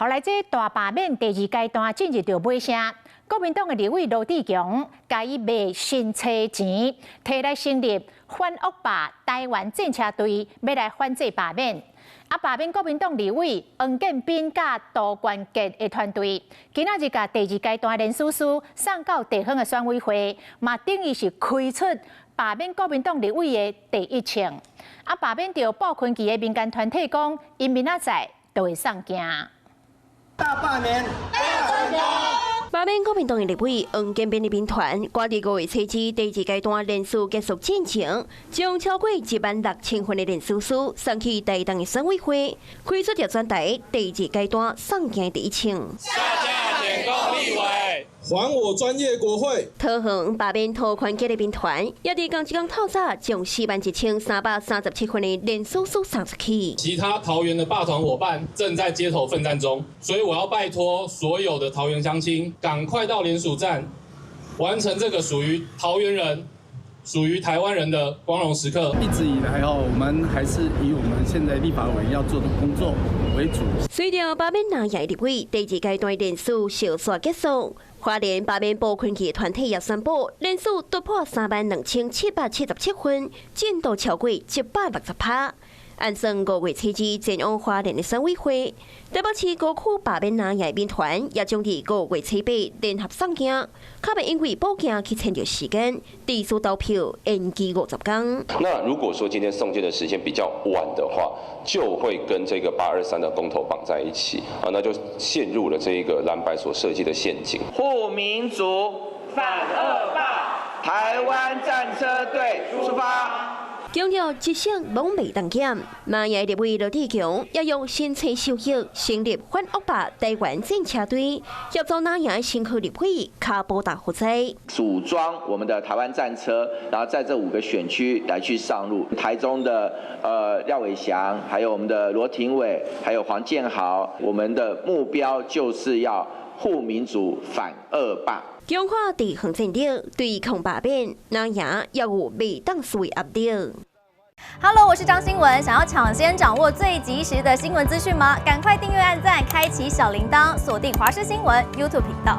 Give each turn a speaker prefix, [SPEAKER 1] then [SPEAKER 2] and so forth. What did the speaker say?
[SPEAKER 1] 予來這大罷免第二階段進入著尾聲，國民黨的立委羅智強，共伊賣新車錢，提來成立反惡霸台灣戰車隊，欲來反制罷免。啊，罷免國民黨立委黃建斌佮杜冠傑的團隊，今仔日共第二階段連署書送到地方的選委會，嘛等於是開出罷免國民黨立委的第一槍。啊，罷免著布坤旗的民間團體講，𪜶明仔載就會送件。
[SPEAKER 2] 大罷免，大成功！
[SPEAKER 3] 罷免國民黨的立委黃建斌的民團，趕佇5月初二第二階段連署結束進前，將超過1萬6千份的連署書送去台東的選委會，開出著全台第二階段送件第一槍。
[SPEAKER 4] 下架舔共立委，
[SPEAKER 5] 還我專業國會。
[SPEAKER 3] 桃園罷免涂寬傑的民團，也佇仝一工透早將41,337份的連署書送出去。
[SPEAKER 4] 其他桃園的罷團夥伴正在街頭奮戰中，所以我要拜託所有的桃園鄉親，趕快到聯署站，完成這個屬於桃園人、屬於台灣人的光榮時刻。
[SPEAKER 6] 一直以來哦，我們還是以我們現在立法委員要做的工作為主。
[SPEAKER 3] 隨著罷免藍營立委第二階段連署小煞結束，花蓮罷免布坤旗團體也宣布，連署突破32,777份，進度超過160%。按算5月初二前往花蓮的選委會，台北市五區罷免藍營民團也將佇5月初八聯合送件，較袂因為補件去遷就時間，持續投票延期50天。
[SPEAKER 7] 那如果說今天送件的時間比較晚的話，就會跟這個823的公投綁在一起啊，那就陷入了這一個藍白所設計的陷阱。
[SPEAKER 8] 護民主，反惡霸，台灣戰車隊出發。
[SPEAKER 3] 強調一省攏袂當減，藍營立委羅智強也用新車收益成立反惡霸台灣戰車隊，協助藍營新區立委卡布達負責
[SPEAKER 8] 組裝我們的台灣戰車，然後在這五個選區來去上路。台中的廖偉翔，還有我們的羅廷偉，還有黃健豪，我們的目標就是要護民主、反惡霸。
[SPEAKER 3] 強化地方戰力，對抗罷免，藍營也有袂當輸的壓力。
[SPEAKER 9] Hello，我是張新聞，想要搶先掌握最及時的新聞資訊嗎？趕快訂閱、按讚、開啟小鈴鐺，鎖定華視新聞 YouTube 頻道。